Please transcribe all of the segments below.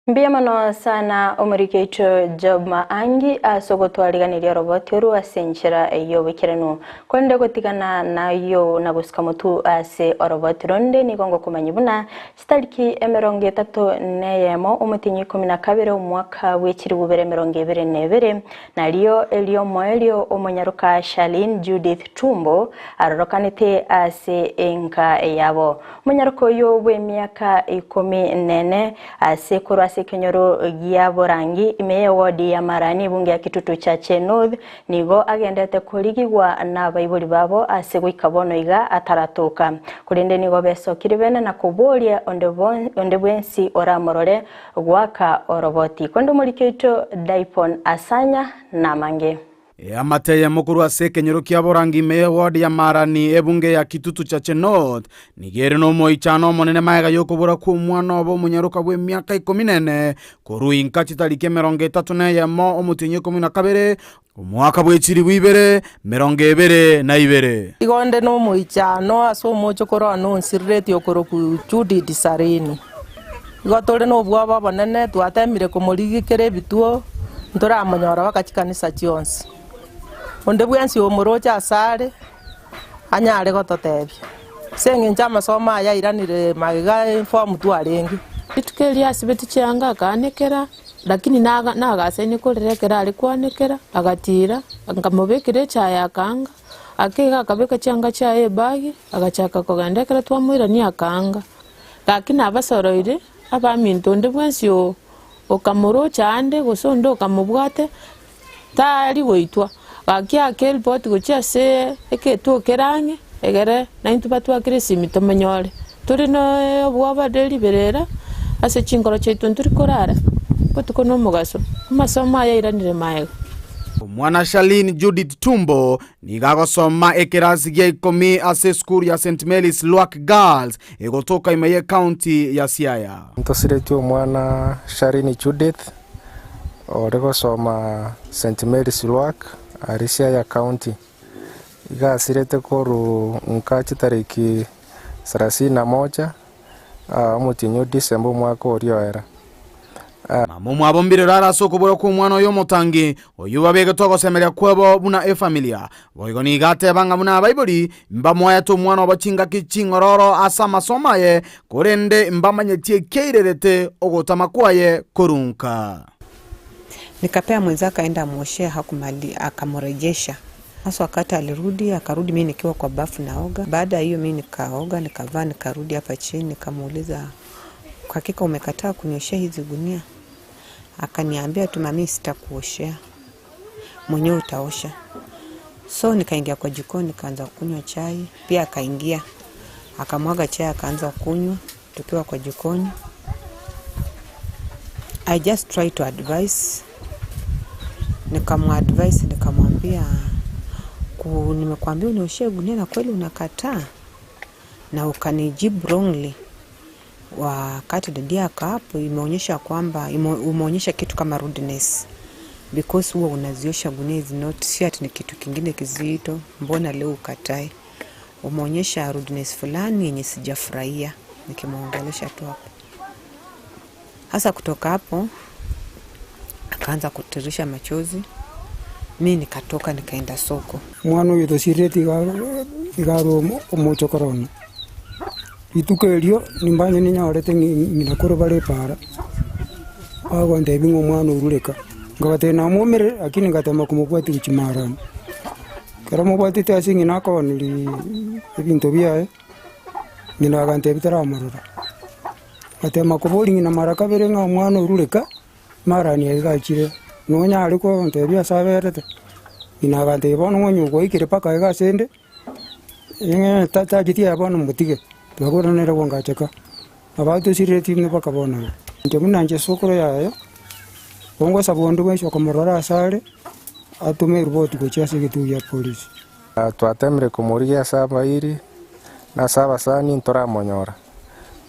Mbuya mono sana omoriki oito Job Maangi ase ogotwariganiria oroboti oru ase enchera y'oboikeranu. Korende gotigana nayio na gosuka motwe ase oroboti ronde nigo ngokomanyia buna chitariki 31 omotienyi 12 omwaka bw'echilifu bibere 22 nario eriomoerio omonyaroka Charlene Judith Tumbo arorokanete ase enka yabo. Omonyaroka oyio bw'emiaka 14 Ase korwa ase ekenyoro gia Borangi, ime y'ewodi ya Marani, ebunge ya Kitutu Chache North, nigo agenderete korigigwa nabaibori babo ase goika bono iga ataratoka. Korende nigo besokire bene na koboria onde bwensi oramorore goaka oroboti. Korende omoriki oito Dipon Asanya namange. Eamate eyemo korwa ase ekenyoro kia Borangi ime y'eward ya Marani ebunge ya Kitutu Chache North nigo ere nomoichano omonene magega y'okobora kw'omwana obo omonyaroka bw'emiaka 14 korwa inka chitariki 31 omotienyi 12 omwaka bw'echilifu ibere 22. Igo onde nomoichano ase omochokoro one onsiriretie okorokwa Judith Sarini. Igo tore nobwoba obonene, twatemire komorigia kera ebituo, ntoramonyora mpaka chikanisa chionsi. Onde bwensi omoroche asare, anyare gototebia. Ase eng'encho amasomo aya airanire magega eform twarenge. Rituko erio asibeti chianga akaanekera, lakini naga nagasaine korera ekero are koanekera, agatira, nkamobekera echaye akaanga, ake iga akabeka chianga chiaye ebagi, agachaka kogenda ekero twamoirania akaanga. Gaki nabasoroire abaminto onde bwensi okamorocha ande, gose onde okamobwate, tari goitwa. Gaki ake eripoti gochia ase egetuo kere ang'e, egere naintwe batwakere esimi tomonyore. Tore na obwoba de riberera ase chinkoro chiaito ntori korara botuko na omogaso, amasomo aya airanire magega. Omwana Charlene Judith Tumbo Nigo agosoma ekerasi gia ikomi ase esukuru ya St Mary's Lwak Girls egotoka ime y'ecounty ya Siaya. Ntosiretie omwana Sharine Judith ore gosoma St Mary's Lwak aria Siaya County. Iga asirete korwa nka chitariki sarasini na moja omotienyi o December omwaka oria oera. Mama omwabo mbirero are ase okobora kw'omwana oye omotangi, oyio babegetwe ogosemeria kwabo buna efamilia. Boigo nigo ateba ng'a buna abaibori mbamoete omwana obo chingaki ching'ororo ase amasomo aye, korende mbamanyeti ekiairerete ogotama kwaye korunka. Nikapea mwenzake aende amwoshee hakumali akamurejesha. Hasa wakati alirudi akarudi mimi nikiwa kwa bafu naoga. Baada ya hiyo mimi nikaoga nikavaa nikarudi hapa chini nikamuuliza kwa hakika umekataa kunioshea hizi gunia? Akaniambia tu mami sitakuoshea mwenyewe utaosha. So nikaingia kwa jikoni nikaanza kunywa chai, pia akaingia akamwaga chai akaanza kunywa tukiwa kwa jikoni. I just try to advise, nikamuadvise nikamwambia nimekuambia unioshee gunia na kweli unakataa na ukanijibu wrongly wakati dadi ako hapo, imeonyesha kwamba umeonyesha kitu kama rudeness because huwa unaziosha gunia is not si ati ni kitu kingine kizito, mbona leo ukatae? Umeonyesha rudeness fulani yenye sijafurahia, nikimwongelesha tu hapo. Hasa kutoka hapo akaanza kutirisha machozi, mi nikatoka nikaenda soko. Omwana oyo tosireti iga iga are omochokoro one. Rituko erio nimbanye ninyorete ng'ina koro bare epaara, bagontebia ng'a omwana orure ka. Nkabatebia namwomerire lakini ngatema komobwatia gochia marani. Ekero mobwatete ase ng'ina akooneriaa ebinto biaye, ng'ina agantebia taramorora. Ngatema koboria ng'ina mara kabere ng'a omwana orure ka, marani aye iga achire, nonyare kontebia ase aberete? Ng'ina agantebia bono onye gwaikire mpaka iga ase 'nde. Tacheti aye bono motige, twakora nere gongacheka, abatosirire mpaka bono iga. Inche buna inche sokoro yaye, kongosaba onde bwensi okomorora ase are, atome eripoti gochia ase egetuo gia polisi. Twatemire komorigia ase abairi na ase abasani ntoramonyora.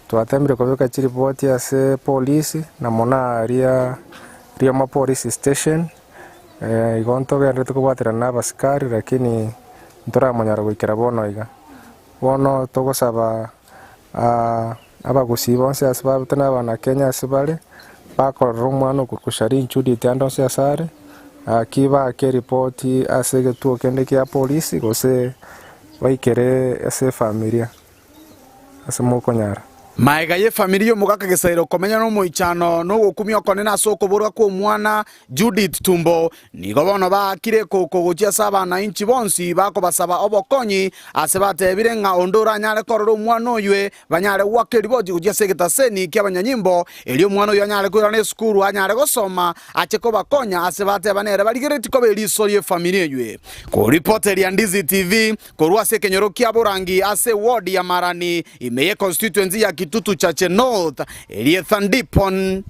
Twatemire kobeka chiripoti ase polisi na mono aria Rioma Police Station. Igo ntogendererete kobwaterana na abasikari lakini ntoramonyora goikera bono iga. Bono togosaba abagusii bonsi ase babete na abanakenya ase bare. Bakorora omwana okorokwa Shareen Judith ande onsi asare, gaki baake eripoti ase egetuo kende kia polisi gose baikere ase efamilia ase mokonyara. Magega y'efamiri y'omogaka Gesairo komenya nomoichano na ogokumia okonene ase okoborwa kw'omwana Judith Tumbo, nigo bono baakire ekoko gochia ase abanainchi bonsi bakobasaba obokonyi ase batebire ng'a onde oranyare korora omwana oywe banyare goaka eriboti gochia ase egetaseni ki'abanyanyimbo, erio omwana oyio anyare koirana esukuru anyare gosoma ache kobakonya ase bateba nere barigereretie koba eriso ri'efamiri eywe. Koripoteria Ndizi TV korwa ase ekenyoro kia Borangi ase eward ya Marani ime ye constituency ya Kitutu Chache North, Elietha Ndipon.